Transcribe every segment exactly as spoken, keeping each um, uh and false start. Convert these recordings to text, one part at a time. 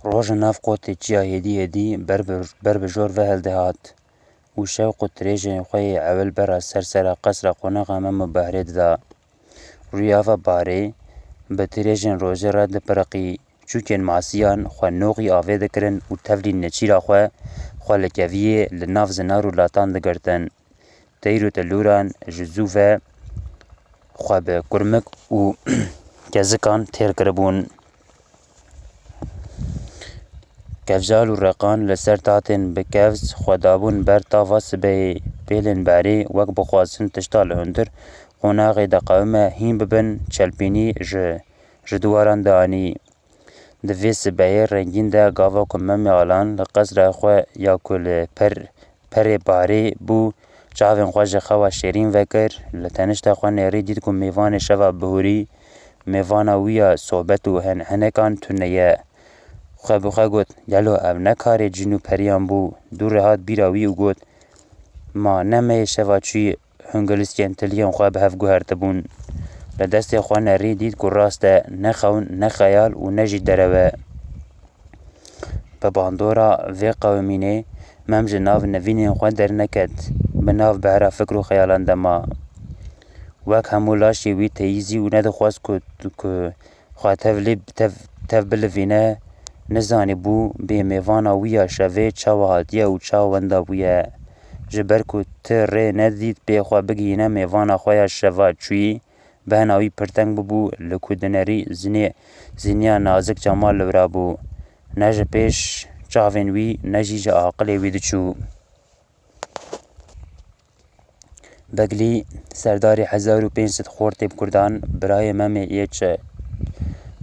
Roj û nav qotê çiya hêdî hêdî ber bi, ber bi jor ve hildihat û şewq û dirêjên xwe yê ewil bera ser sera qesra qonaxa Mem û Behrê dida. Rûyava barê bi dirêjên rojê re dipiriqî. Çûkên masiyan xwe noqî avê dikirin û tevlî neçîra xwe, xwe li keviyê li nav zinar û latan digirtin. Teyr û telûran ji zû ve xwe bi kurmik û kezikan têr kiribûn. Kevjal û reqan li ser tatên bi kevz xwe dabûn ber tava sibehê. Pêlên berê wek bixwazin tişta li hundir qonaxê de qewime hîn bibin, çelpînî ji, ji diwaran dianî. Di vê sibehê rengîn de gava ku Memê Alan li qesra xwe ya ku li per, perê barê bû, çavên xwe ji xewa şêrîn vekir, li tenişta xwe nêrî dît ku mêvanê şeva bihurî, mêvana wî ya sohbet û hin, hinekan tune ye. Xwe bi xwe got, gelo ev ne karê cin û periyan bû? Dû re hat bîra wî û got, ma ne me yê şeva çûyî hingiliskên tiliyên xwe bi hev guhertibûn. Li destê xwe nerî dît ku rast e, ne xewn, ne xeyal û ne jî derew e. Bi bandora vê qewimînê Mem ji nav nivînên xwe derneket, bi nav behra fikr û xeyalan de ma. Wek hemû laşê wî teyî zî û nedixwest ku, ku xwe tev lê, tev, tev bilivîne, nizanîbû bê mêvana wî ya şevê çawa hatiye û çawa wenda bûye. Ji ber ku ti rê nedît pê xwe bigihîne mêvana xwe ya şeva çûyî, behna wî pirteng bibû, li ku dinerî zinê, ziniya nazik Cemal li wira bû. Ne ji pêş çavên wî, ne jî ji aqilê wî diçû. Beglî, serdarê hezar û pênc sed xortê bi kurdan, birayê Memê yê çi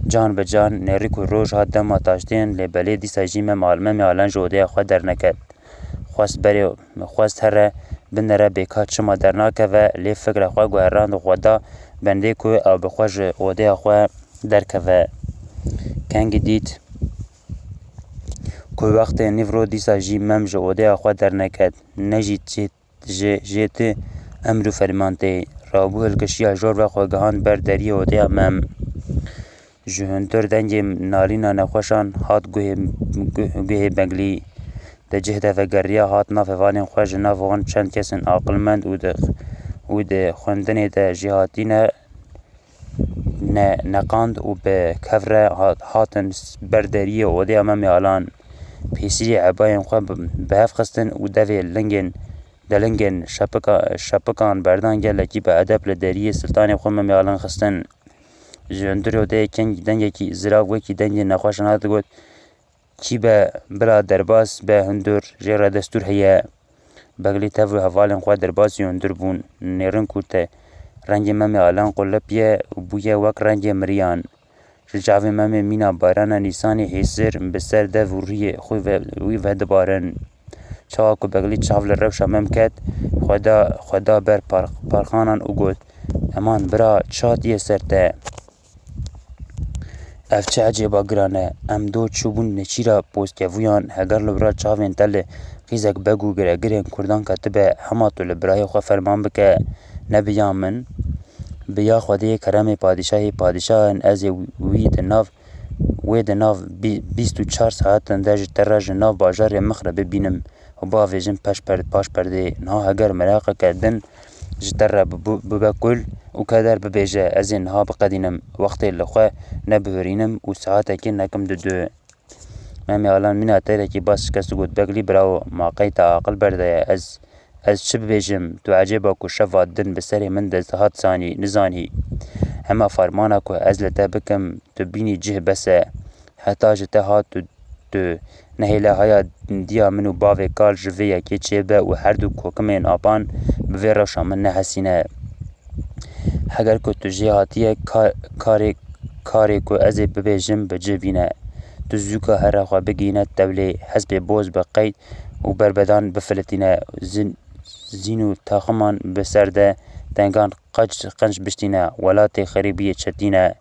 can bi can, nêrî ku roj hat dema taştên, lê belê dîsa jî Mem Al-, Memê Alan ji odeya xwe derneket. Xwest berê, xwest here, binere bêka çima dernakeve, lê fikra xwe guherand û xwe da bendê ku ew bi xwe ji odeya xwe derkeve. Kengî dît ku wextê nîvro dîsa jî Mem ji odeya xwe derneket, ne jî çê ji jê ti emr û ferman tê. Rabû hilkişiya jor ve xwe gihand ber deriyê odeya Mem. Ji hundir dengê nalîna nexweşan hat guhê, guh-, guhê Beglî. Di cih de vegeriya, hat nav hevalên xwe, ji nav wan çend kesên aqilmend û di, û di xwendinê de jêhatî ne, ne, neqand û bi kev re hat, hatin ber deriyê odeya Memê Alan. Pêsiyê ebayên xwe bi, bi hev xistin û devê lingên, delingên şepika, şepikan berdan gelekî bi edeb li deriyê siltanê xwe Memê Alan xistin. Ji hundirê odeyê kengî dengekî zirav wekî dengê nexweşan hat digot, Kî be bila derbas be hundir, jê re destûr heye. Beglî tev û hevalên xwe derbasî hundir bûn. Nêrin ku te rengê Memê Alan qulipiye û bûye wek rengê miriyan. Ji çavê Memê mîna barana Nîsanê hêsir bi ser dev û rûyê xwe ve, wî ve dibarin. Çawa ku Beglî çav li rewşa Mem ket, xwe da, xwe da ber par-, parxanan û got, Eman bira, çi hatiye ser te? Ev çi ecêba giran e? Em do çûbûn neçîra pozkevûyan, heger li bira çavên te li qîzek beg û giregirên kurdan ketibe, hema tu li birayê xwe ferman bike, ne bi ya min, bi ya Xwedê keremê padîşahê padîşahan, ez ê wî di nav, wê di nav bî-, bîst û çar saetan de ji te re ji nav bajarê Mixribê bînim û bavêjim peş per-, paş perdê. Niha heger meraqeke din ji te re bibe kul û keder bibêje, ez ê niha biqedînim, wextê li xwe nebihurînim û saetekê nekim didu. Memê Alan mîna teyrekî bas şikest û got, Beglî birawo, ma qey te aqil berde ye, ez, ez çi bibêjim? Tu ecêba ku şeva din bi serê min de dihat zanî, nizanî. Hema fermana ku ez li te bikim, tu bînî cih bes e. Heta ji te hat tu, tu nehêle haya diya min û bavê kal ji vê yekê çêbe û herdu kokimên apan bi vê rewşa min nehesîne. Heger ku tu jê hatiye ka-, karê, karê ku ez ê bibêjim bi cih bîne. Tu zûka here xwe bigihîne tevlê, hespê boz bi qeyd û berbedan bifilitîne, zin-, zîn û taximan bi ser de, tengan qenc, qenc biştîne, welatê xerîbiyê çetîne.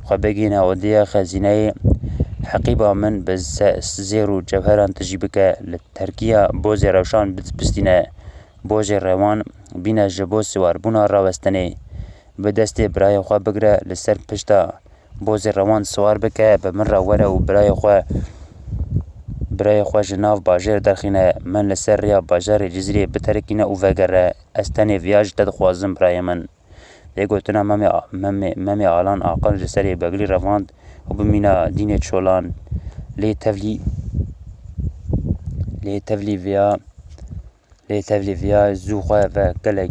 Xwe bigihîne odeya xezîneyê heqîba min bi ze-, zêr û cewheran tijî bike, li terkiya bozê rewşan bi-, bistîne. Bozê rewan bîne ji bo siwarbûna rawestinê. Bi destê birayê xwe bigire, li ser pişta bozê rewan siwar bike, bi min re were û birayê xwe birayê xwe ji nav bajêr derxîne, min li ser rêya bajarê Cizîrê biterikîne û vegere. Ez tenê viya ji te dixwazim, birayê min. Vê gotina Memê, Memê, Memê Alan aqil ji serê Beglî revand û bimîna dînê çolan. Lê tevlî, lê tevlî viya, lê tevlî viya zû xwe ve gelek,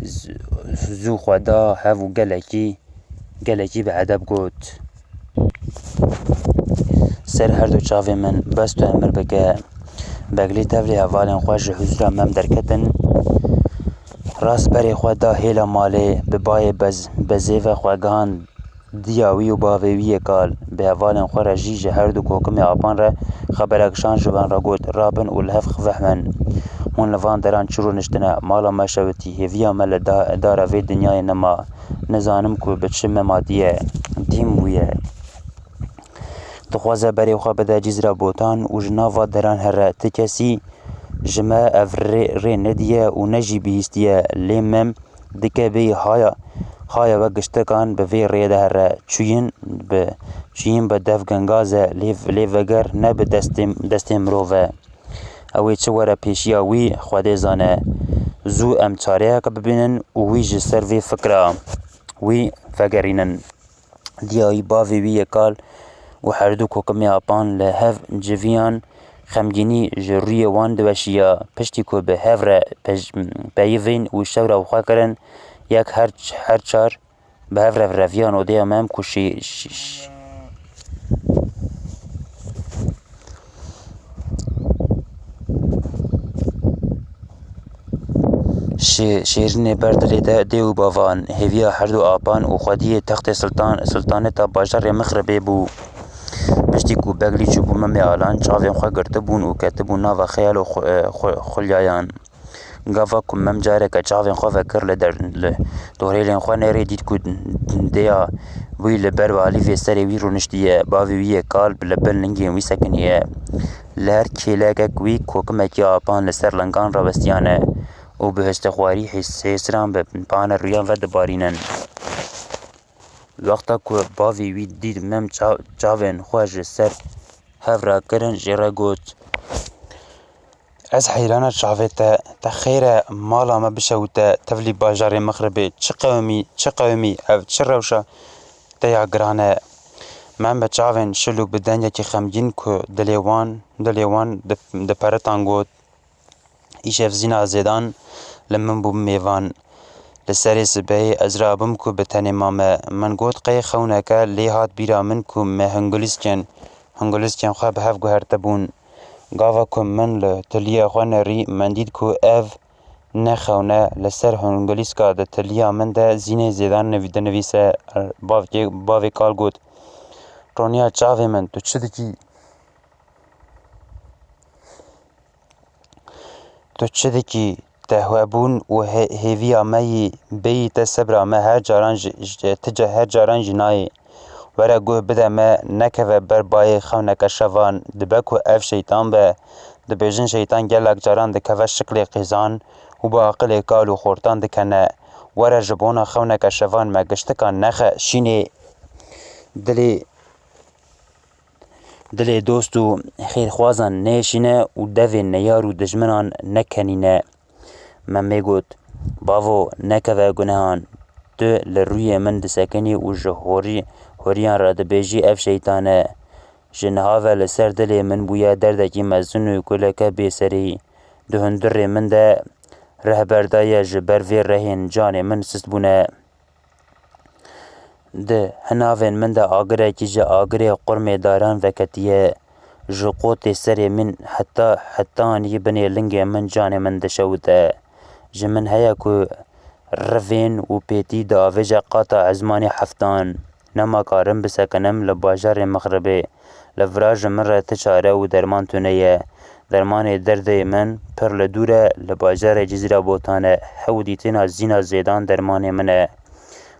z-, zû xwe da hev û gelekî, gelekî bi edeb got. Ser her du çavê min, bes tu emir bike. Beglî tevlî hevalên xwe ji huzura Mem derketin. Rast berê xwe da hêla malê, bi bayê bez-, bezê ve xwe gihand diya wî û bavê wî yê kal. Bi hevalên xwe re jî ji her du kokimê apan re xebera kişand, ji wan re got, rabin û li hev xivehmin. Hûn li van deran çi rûniştine? Mala me şewitî, hêviya me li da-, dara vê dinyayê nema. Nizanim ku bi çi me matiye. Dîn bûye. Dixwaze berê xwe bide Cizra Botan û ji nava deran here. Ti kesî ji me ev rê, rê nediye û ne jî bihîstiye. Lê Mem dike bêyî haya, haya we giştekan bi vê rêyê de here. Çûyîn bi, çûyîn bi dev gengaze lê, lê veger ne bi destê, destê mirov e. Ew ê çi were pêşiya wî, Xwedê zane. Zû em çareyeke bibînin û wî ji ser vê fikra wî vegerînin. Diya wî, bavê wî yê kal û herdu kokimê apan li hev civiyan, xemgînî ji rûyê wan diweşiya. Piştî ku bi hev re pej-, peyivîn û şewra xwe kirin, yek her ç-, her çar bi hev re reviyan odeya Mem ku şî-, şî-, şî-, Şê-, şêrînê ber dilê de dê û bavan, hêviya herdu apan û xwediyê textê siltan-, siltaneta bajarê Mixribê bû. Piştî ku Beglî çûbû Memê Alan, çavên xwe girtibûn û ketibûn nava xeyal û xu-, e, xu-, xulyayan. Gava ku Mem careke çavên xwe vekir li der-, li dorhêlên xwe nêrê dît ku dêya wî li ber balîvê serê wî rûniştiye, bavê wî yê kal li bin lingên wî sekiniye. Li her kêlekek wî kokimekî apan li ser lingan rawestiyane û bi hiştexwarî hês-, hêsiran bi panê rûyan ve dibarînin. Wexta ku bavê wî dît Mem ça-, çavên xwe ji ser hev rakirin, jê re got, Ez heyrana çavê te, te xêr e, mala me bişewite, tevlî bajarê Mixribê, çi qewimî, çi qewimî, ev çi rewşa te ya giran e? Mem bi çavên şil û bi dengekî xemgîn ku dilê wan, dilê wan dip-, diperitan got, Îşev zîna zêdan li min bû mêvan. Li serê sibehê ez rabim ku bi tenê mame. Min got, qey xewneke lê hat bîra min ku me hingulîskên, hingulîskên xwe bi hev guhertibûn. Gava ku min li tiliya xwe nerî, min dît ku ev ne xewn e, li ser hingulîska di tiliya min de zînê zêdan nivî-, dinivîse. Bavkê-, bavê kal got, Roniya çavê min, tu çi dikî? Tu çi dikî? Te hebûn û hê-, hêviya me yî bêyî te sebra me her caran ji, ji, ti ca-, her caran jî nayê. Were guh bide me, nekeve ber bayê xewneke şevan, dibe ku ev şeytan be. Dibêjin şeytan gelek caran dikeve şiklê qîzan û bi aqilê kal û xortan dikene. Were ji bona xewneke şevan me giştikan nexe şînê. Dilê Dilê dost û xêrxwazan nêşîne û devên neyar û dijminan nekenîne. Memê got, Bavo, nekeve gunehan. Tu li rûyê min disekinî û ji horî-, horiyan re dibêjî, Ev şeytan e. Ji niha ve li ser dilê min bûye derdekî mezin û kuleke bêserî. Di hundirê min de reh berdaye, ji ber vê rehên canê min sist bûne. Di hinavên min de agirekî ji agirê qurmê daran veketiye. Ji qotê serê min heta, hetanî binê lingê min canê min dişewite. Ji min heye ku rivên û pêtî diavêje qata ezmanê heftan. Nema karim bisekinim li bajarê Mixribê. Li vira ji min re ti çare û derman tune ye. Dermanê derdê min pir li dûr e, li bajarê Cizîra Botan e. Hew dîtina zîna zêdan dermanê min e.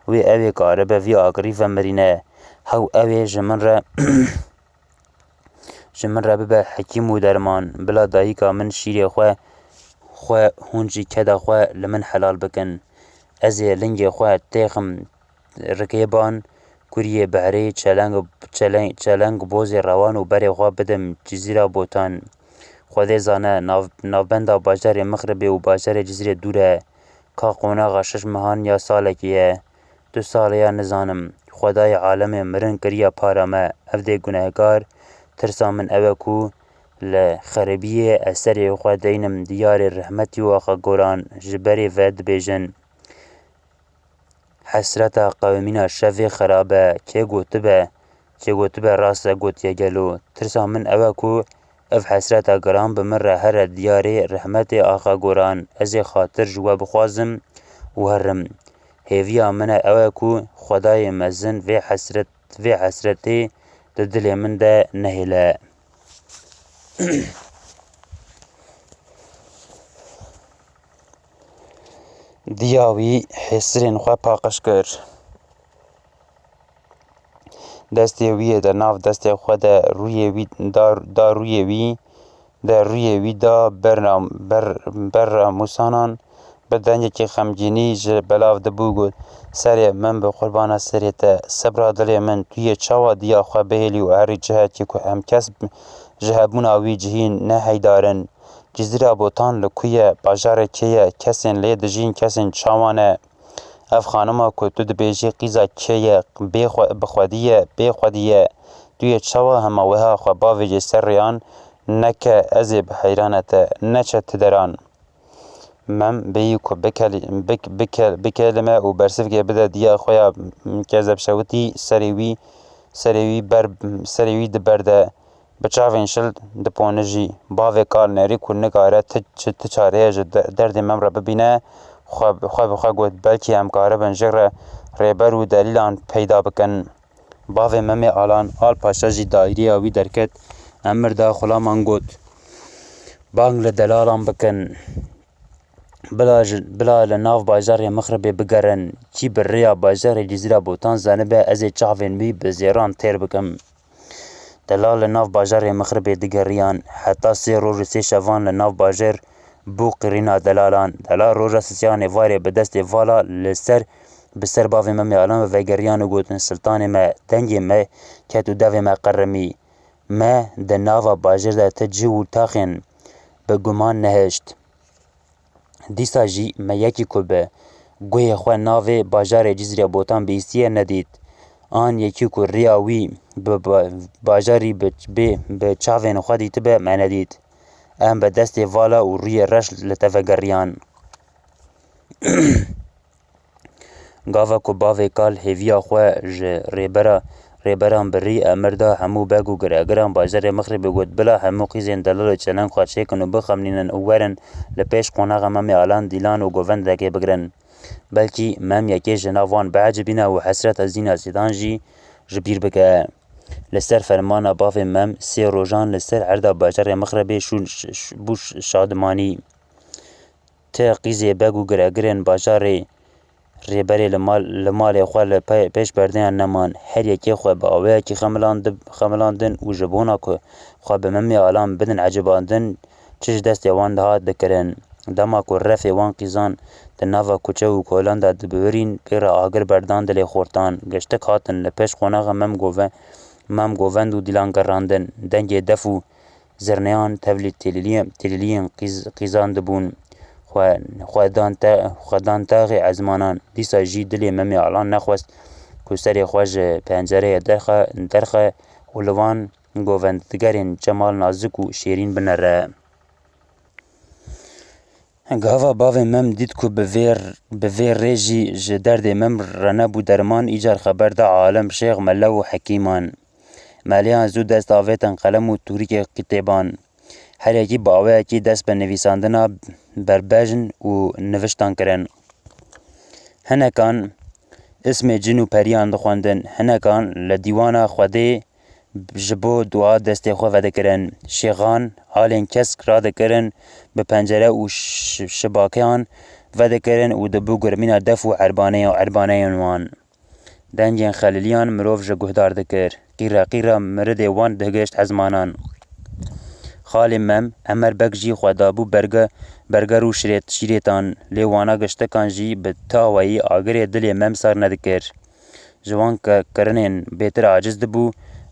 Wê ew ê karibe vî agirî vemirîne. Hew ew ê ji min re, ji min re bibe hekîm û derman. Bila dayika min şîrê xwe, xwe hûn jî keda xwe li min helal bikin. Ez ê lingê xwe têxim rikêban ku Kuriyê Behrê, çeleng, çeleng, çeleng bozê rewan û berê xwe bidim Cizîra Botan. Xwedê zane, nav, navbenda bajarê Mixribê û bajarê Cizîrê dûr e. Ka qonaxa şeş mehan ya salekê ye. Du salê ya nizanim. Xwedayê alemê mirin kiriye para me. Ev dê gunehkar, tirsa min ew e ku li xeribiyê ez serê xwe deynim diyarê rehmetî û axa goran ji berê ve dibêjin. Hesreta qewimîna şevê xerab e, kê gotibe, kê gotibe rast e gotiye gelo? Tirsa min ew e ku ev hesreta giran bi min re here diyarê rehmetê axa goran. Ez ê xatir ji we bixwazim û herim. Hêviya min e ew e ku Xwedayê mezin vê hesret, vê hesretê di dilê min de nehêle. Diya wî hêsirên xwe paqij kir. Destê wî yê de nav destê xwe de rûyê wî da, da rûyê wî de rûyê wî da berna, ber, berra mûsanan bi dengekî xemgînî ji belav dibû got, Serê min bi qurbana serê te, sebra dilê min, tu yê çawa diya xwe bihêlî û herî cihekî ku em kes ji hebûna wî cihî ne heydarin? Cizîra Botan li ku ye? Bajarê kê ye? Kesên lê dijîn kesên çawa ne? Ev xanima ku tu dibêjî qîza kê ye, bê xwe, bi xwedî ye, bê xwedî ye. Tu yê çawa hema wiha xwe bavêjî ser rêyan? Neke ez ê bi heyrane te, neçe ti deran. Mem bêyî ku bikelî-, bik-, bikel-, bikelime û bersivkê bide diya xwe ya kezebşewitî serê wî, serê wî ber, serê wî di ber de. Bi çavên şil diponijî. Bavê kal nerî ku nikare ti, çi, ti çareye ji de, derdê Mem re bibîne, xwe, xwe bi xwe got, belkî em karibin jê re rêber û delîlan peyda bikin. Bavê Memê Alan, Al Paşa jî daîreya wî derket, emir da xulaman got, Bang li delalan bikin. Bila ji, bila li nav bajarê Mixribê bigerin. Kî bi rêya bajarê Cizîra Botan zanibe, ez ê çavên wî bi zêran têr bikim. Delal li nav bajarê Mixribê digeriyan. Heta sê roj û sê şevan li nav bajêr bû qirîna delalan. Delal roja sisiyan êvarê bi destê vala li ser, bi ser bavê Memê Alan ve vegeriyan û gotin, Siltanê me, dengê me ket û devê me qerimî. Me di nava bajêr de ti cih û taxên bi guman nehişt. Dîsa jî me yekî ku bi guhê xwe navê bajarê Cizîrê Botan bihîstiye nedît. An yekî ku riya wî bi ba-, bajarî bi, bê, bi çavên xwe dîtibe me nedît. Em bi destê vala û rûyê reş li te vegeriyan. Gava ku bavê kal hêviya xwe ji rêbera, rêberan birî, emir da hemû beg û giregiran bajarê Mixribê got, Bila hemû qîzên delal û çeleng xwe çêkin û bixemlînin û werin li pêş qonaxa Memê Alan Dîlan û govendekê bigirin. Belkî Mem yekê ji nav wan biecibîne û hesreta Zîna Sêdan jî ji bîr bike. Li ser fermana bavê Mem sê rojan li ser erda bajarê Mixribê şûn ş-, ş-, bû ş-, şadimanî. Ti qîzê beg û giregirên bajarê rêberê li mal, li malê xwe li pe-, pêş berdeyan neman. Her yekê xwe bi awayekî xemilandib-, xemilandin û ji bona ku xwe bi Memê Alan bidin ecibandin, çi ji destê wan dihat dikirin. Dema ku refê wan qîzan di nava kuçe û kolan de dibihurîn, pê re agir berdan dilê xortan. Giştik hatin li pêş qonaxa Mem Gove-, Mem Govend û Dîlan gerandin. Dengê def û zirneyan tevlî têliliyê-, têliliyên qîz-, qîzan dibûn. Xwe, xwe dan te-, xwe dan taxê ezmanan. Dîsa jî dilê Memê Alan nexwest ku serê xwe ji pencereyê derxe, derxe û li van govendgerên çemal nazik û şêrîn binere. Gava bavê Mem dît ku bi vê, bi vê rê jî ji derdê Mem re nebû derman, îcar xeber da alem, şêx, mele û hekîman. Meleyan zû dest avêtin qelem û tûrikê kitêban. Her yekî bi awayekî dest bi nivîsandina berbejn û niviştan kirin. Hinekan ismê cin û periyan dixwendin, hinekan li dîwana Xwedê ji bo dua destê xwe vedikirin. Şêxan alên kesk radikirin, bi pencere û şi-, şibakeyan vedikirin û dibû gurmîna def û erbaneya, erbaneyên wan. Dengên xeliliyan mirov ji guhdar dikir. Qîre qîre miridê wan digihişt ezmanan. Xalê Mem, Emer Beg jî xwe dabû berge, berger û şirêt-, şîrêtan, lê wana giştikan jî bi tawayî agirê dilê Mem sar nedikir. ji wan ke-, kirinên bêtir aciz dibû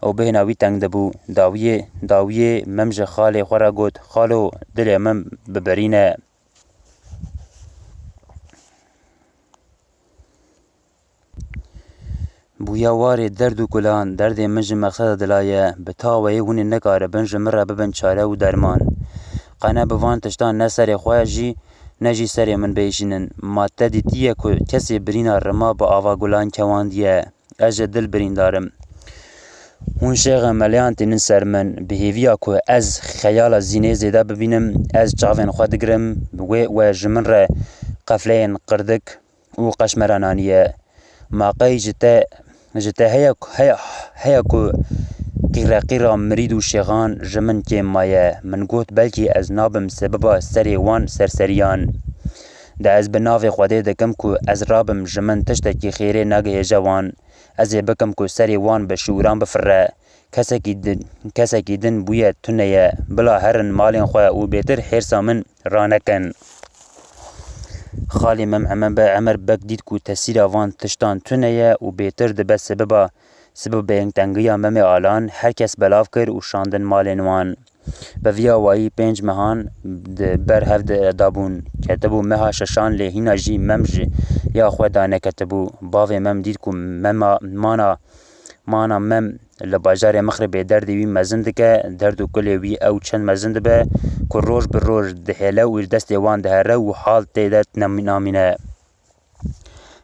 û bêhna wî teng dibû. Dawiyê, dawiyê Mem ji xalê xwe re got, "Xalo, dilê min bibirîne." Bûya warê derd û kulan, derdê min ji mexseda dila ye. Bi taweyê hûn ê nikaribin ji min re bibin çare û derman. Qe ne bi van tiştan ne serê xwe jî, ne jî serê min bêjînin. Ma te dîtiye ku kesê birîna rima bi ava gulan kewandiye? Ez ji dil birîndar im. Hûn şêxê meleyan tînin ser min, bi hêviya ku ez xeyala zînê zêde bibînim, ez çavên xwe digirim, wê we ji min re qefleyên qirdik û qeşmera naniye. Ma qey ji te, ji te heye, heye, heye ku qîreqîra mirîd û şêxan ji min kêm maye? Min got, belkî ez nabim sebiba serê wan serseriyan. De ez bi navê Xwedê dikim ku ez rabim, ji min tiştekî xêrê negihêje wan. Ez ê bikim ku serê wan bi şûran bifire. Kesekî din, kesekî din bûye tune ye. Bila herin malên xwe û bêtir hêrsa min ranekin. Xalê Mem Emer Be-, Emer Beg dît ku tesîra van tiştan tune ye û bêtir dibe sibiba, sibibên tengiya Memê Alan, her kes belav kir û şandin malên wan. Bi vî awayî pênc mehan di ber hev de dabûn. Ketibû meha şeşan, lê hîna jî Mem ji ya xwe daneketibû. Bavê Mem dît ku Mema, mana, mana Mem li bajarê Mixribê derdê wî mezin dike, derd û kulê wî ew çend mezin dibe ku roj bi roj dihêle û li destê wan dihere û hal tê de nem-, namîne.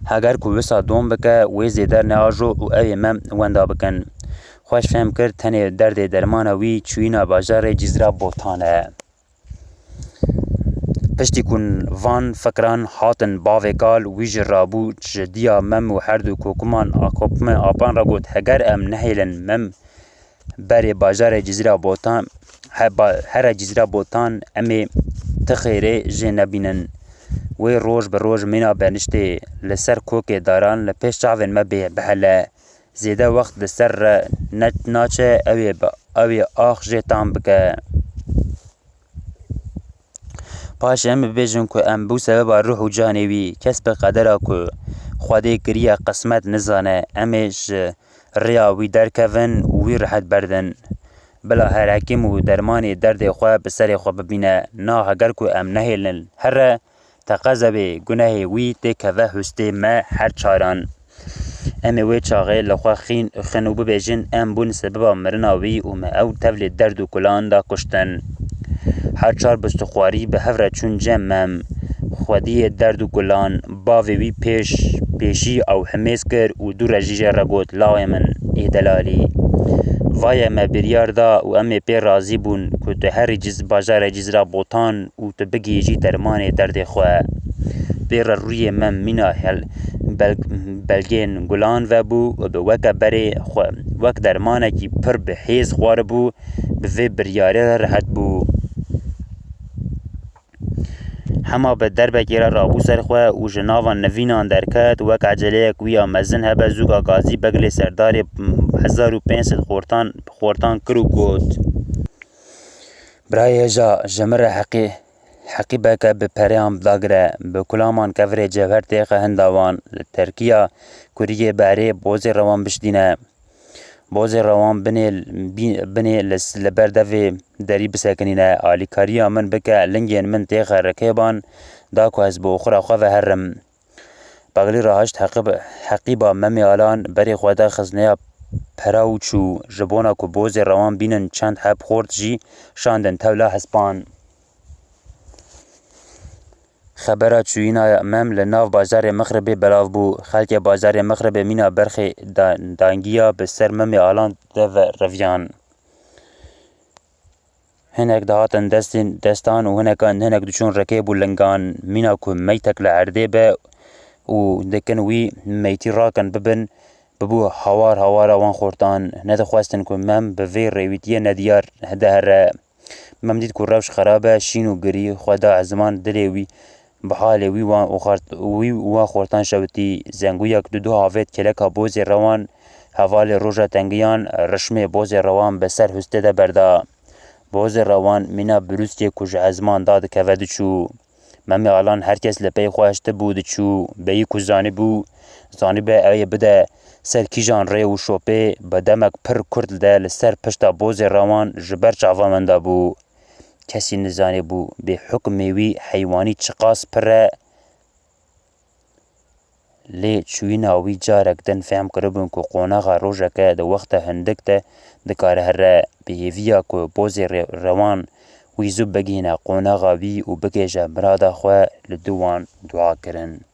Heger ku wisa dom bike, wê zêde neajo û ew ê Mem wenda bikin. Xweş fehm kir, tenê derdê dermana wî çûyîna bajarê Cizra Botan e. Piştî ku van fikran hatin bavê kal, wî ji rabû ji diya Mem û her du kokuman a kokumê apan re got, heger em nehêlin Mem berê bajarê Cizîra Botan, he ba-, here Cizîra Botan, em ê ti xêrê jê nebînin. Wê roj bi roj mîna beniştê li ser kokê daran li pêş çavên me bê bihele. Zêde wext li ser re ne-, naçe, ew ê bi, ew ê ax jê tam bike. Paşê em bibêjin ku em bû sebeba ruh û canê wî. Kes bi qedera ku Xwedê kiriye qismet nizane. Em ê ji rêya wî derkevin û wî rehet berdin. Bila her hekîm û dermanê derdê xwe bi serê xwe bibîne. Na heger ku em nehêlin here, teqeze bê gunehê wî têkeve hustê me her çaran. Em ê wê çaxê li xwe xîn, xin û bibêjin, em bûn sebiba mirina wî û me ew tevlê derd û kulan da kuştin. Her çar bistixwarî bi hev re çûn cem Mem. Xwediyê derd û kulan, bavê wî pêş, pêşî ew himêz kir û dû re jî jê re got, lawê min ê delalî. Vaye me biryar da û em ê pê razî bûn ku tu herî ciz-, bajarê Cizra Botan û tu bigihîjî dermanê derdê xwe. Pê re rûyê Mem mîna hel-, bel-, belgên gulan vebû û bi weke berê xwe wek dermanekî pir bi hêz xwaribû, bi vê biryarê re rehet bû. Hema bi derbekê re rabû ser xwe û ji nava nivînan derket, wek eceleyek wî ya mezin hebe zûka Gazî Beg lê serdarê hezar û pênc sed xortan, xortan kir û got, Birayê hêja, ji min re heqî, heqîbeke bi pereyan dagire, bi kulaman kevirê cewher têxe hinda wan, li terkiya kuriyê berê bozê rewan biştîne. Bozê rewan binê, bî-, binê li s-, li ber devê derî bisekinîne. Alîkariya min bike, lingên min têxe rikêban, da ku ez bi oxira xwe ve herim. Beglî rahişt heqîb-, heqîba Memê Alan berê xwe de xizneya pera û çû. Ji bona ku bozê rewan bînin çend heb xort jî şandin tevla hespan. Xebera çûyîna Mem li nav bajarê Mixribê belav bû. Xelkê bajarê Mixribê mîna berxê da-, dangiya bi ser Memê Alan de ve reviyan. Hinek dihatin destên, destan û hinekan, hinek diçûn rikêb û lingan. Mîna ku meytek li erdê be û dikin wî meytî rakin bibin, bibû hawar hawara wan xortan. Nedixwestin ku Mem bi vê rêwîtiyê nediyar de here. Mem dît ku rewş xerab e, şîn û girî xwe da ezman dilê wî, bi halê wî wan û xart-, wî û wan xortan şewitî. Zengûyek dudu avêt kêleka bozê rewan, hevalê roja tengiyan, rişmê bozê rewan bi ser hustê de berda. Bozê rewan mîna birûskê ku ji ezman dadikeve diçû. Memê Alan her kes li pey xwe hiştibû diçû, bêyî ku zanîbû, zanîbe ew ê bide Ser kîjan rê û şopê bi demek pir kurt de li ser pişta bozê rewan ji ber çava min de bû. Kesî nizanîbû bê hukmê wî heywanî çiqas pir e. Lê çûyîna wî carek din fehm kiribûn ku qonaxa rojeke di wexta hindik de dikare here. Bi hêviya ku bozê re-, rewan wî zû bigihîne qonaxa wî û bigihêje mirada xwe, li dû wan dua kirin.